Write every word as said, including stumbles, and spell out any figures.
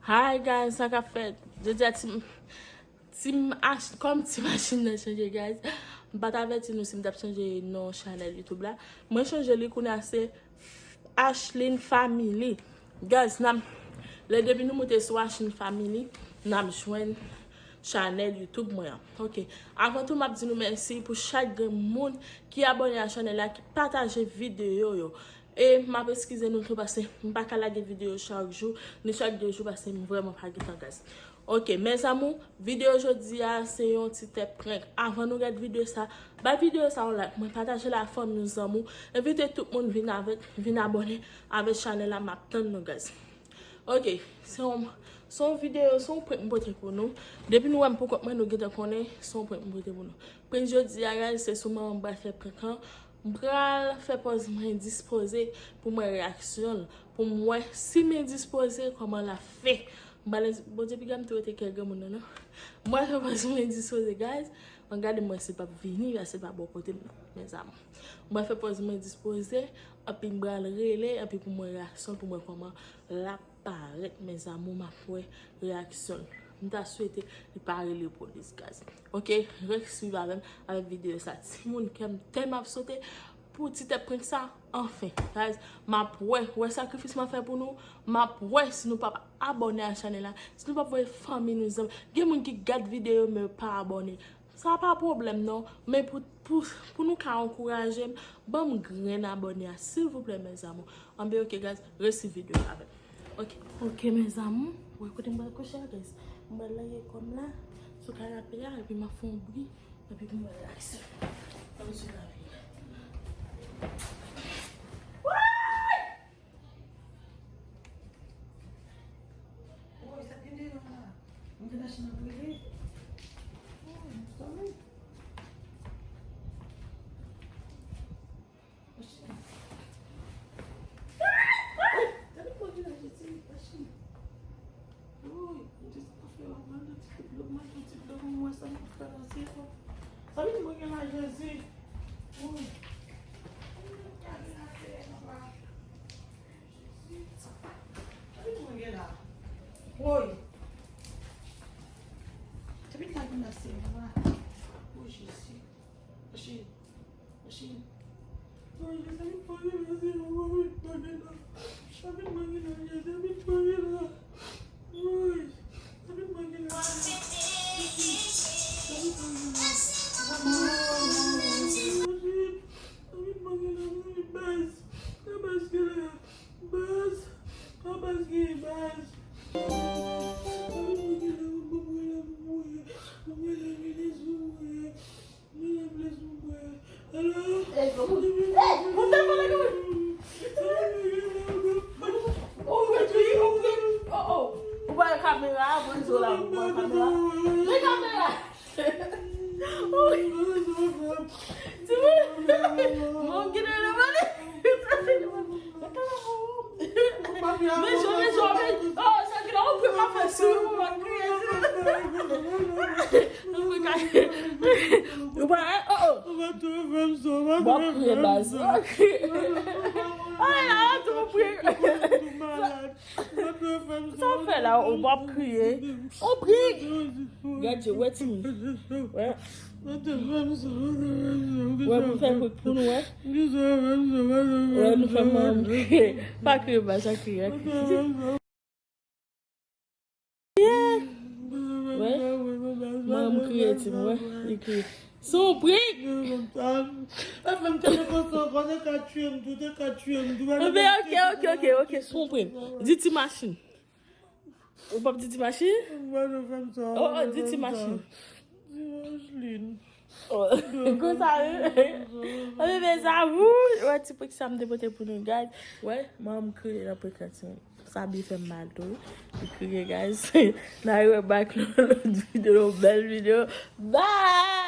Hi guys, sa k ap fèt? Jodi a ti, ti mach-, kòm ti machin nan chanje, guys. M pa t avèti nou si m t ap chanje non chanèl YouTube la. Mwen chanje li kounye a se Ashlyn Family. Guys, n ap, lè depi nou moute sou Ashlyn Family, n ap jwenn chanèl YouTube mwen an. Ok. Avan tou, m ap di nou mèsi pou chak grenn moun ki abòne a chanèl la, ki pataje videyo yo. E m ap eskize nou tou paske m pa ka lage videyo chak jou, ni chak de jou paske m vrèman pa gen tan, guys. Ok, mes amours, videyo jodi a se yon ti tèt prank. Avan nou gade videyo sa, bay videyo sa yon like, mwen pataje l a fanmi w, zanmi w, envite tout moun vin avèk, vin abòne avèk chanèl la, m ap tann nou, guys. Ok, se yon, se yon videyo, se yon prank m pote pou nou. Depi nou wè m pou kont mwen, nou gentan konnen se yon prank m pote pou nou. Prank jodi a, guys, se sou manman m pral fè prank lan. M pral fè pòz mwen dispoze pou m wè reyaksyon l, pou m wè si m endispoze, kòman l ap fè. M pral, Bondye piga m tou rete kè granmoun nan, non. M pral fè pòz mwen dispoze, guys. Ann gade m wè si l p ap vini, paske l pa bò kote m, non, mes amours. M pral fè pòz mwen dispoze, anpi m pral rele, anpi pou m wè reyaksyon l, pou m wè kòman l ap parèt, mes amours, m ap wè reyaksyon l. M ta swete li pa rele polis, guys. Ok, ret swiv avè m avèk videyo sa. Timoun, kè m tèlman ap sote pou ti tèt prank sa. Anfen, guys, m ap wè, wè sakrifis m ap fè pou nou. M ap wè si nou p ap abòne a chanèl la, si nou p ap voye fanmi nou, zanmi. Gen moun ki gad videyo, men yo pa abòne. Sa pa pwoblèm, non. Men pou, pou, pou nou ka ankouraje m, ban m grenn abòne a, silvouplè, mes amours. Anben, ok, guys, ret swiv videyo avè m. Ok. Ok, mes amours, wè kote m pral kouche a, guys. M pral lage kò m la sou kanape a, epi m ap fè yon bri, epi pou m relax. Ann sou kanape a. Woy, sa gen deyò la? M gen machin nan brele. Woy, m sòmen. Machin. Ay! Ay! Tande mwen gen la, Jezi, machin. Woy, Bondye, sa pa fè w mal, nan ti kout dlo, m al nan ti dlo, m wè sa m ap fè nan se yo. Sa vin mwen gen la, Jezi. Woy. Gade atè, papa. Jezi. Sa vin mwen gen la. Woy. Depi ta vin nan se yo, papa. Woy, Jezi. Machin. Machin. Woy, sa vin mwen gen la, se yo, sa vin mwen gen la. Sa vin mwen gen la, Jezi, sa vin mwen gen la. Woy, sa vin mwen gen la. Sa vin mwen gen la. Sa vin mwen gen la, sa vin baz. Sa baz gen la. Baz. Sa baz gen, baz. Sa vin mwen gen la, mwen mwen la, mwen mwen. Mwen mwen la, mwen mwen. Mwen mwen la, mwen mwen. Alo? Ey, bon, bon, bon, bon, bon. Ou ret wi, ou ret. Oh, oh. Ou pa wè kamera a, bon, zo la, ou pa wè kamera a. Men kamera. Timoun. Bon, gen de la vale. Men jò, men jò, men. Oh, sa ki la, ou pran ma fè sou, ou pa kriye. Ou pa, oh, oh. Ou pa tou fè m sa, ou pa tou fè m sa. Bon, kriye, baz. Ay, la, tou pri. Ou pa tou fè m sa. Sa w fè la, ou p ap kriye. Ou pri. Gade, wè timoun. Wè. Wè, pou fè kout pou nou, wè. Wè, nou fè manman m kriye. Pa kriye, baz, pa kriye. Wè. Manman m kriye, timoun, wè. Li kriye. Se yon prank. Pa fè m tande konsa ankò, te ka tiye m tou, te ka tiye m tou. Anben, ok, ok, ok, ok, se yon prank. Di ti machin. Ou p ap di ti machin? Mwen nou fè m sa. Oh, oh, di ti machin. Ti machin. Oh, konsa, wi. Anben, mes amours, wè ti prank sa m te pote pou nou, guys. Wè, manman m kriye nan prank la, timoun. Sa byen fè m mal tou, wi. Li kriye, guys. N a rewè back nan lòt videyo, nan yon bèl videyo. Bye!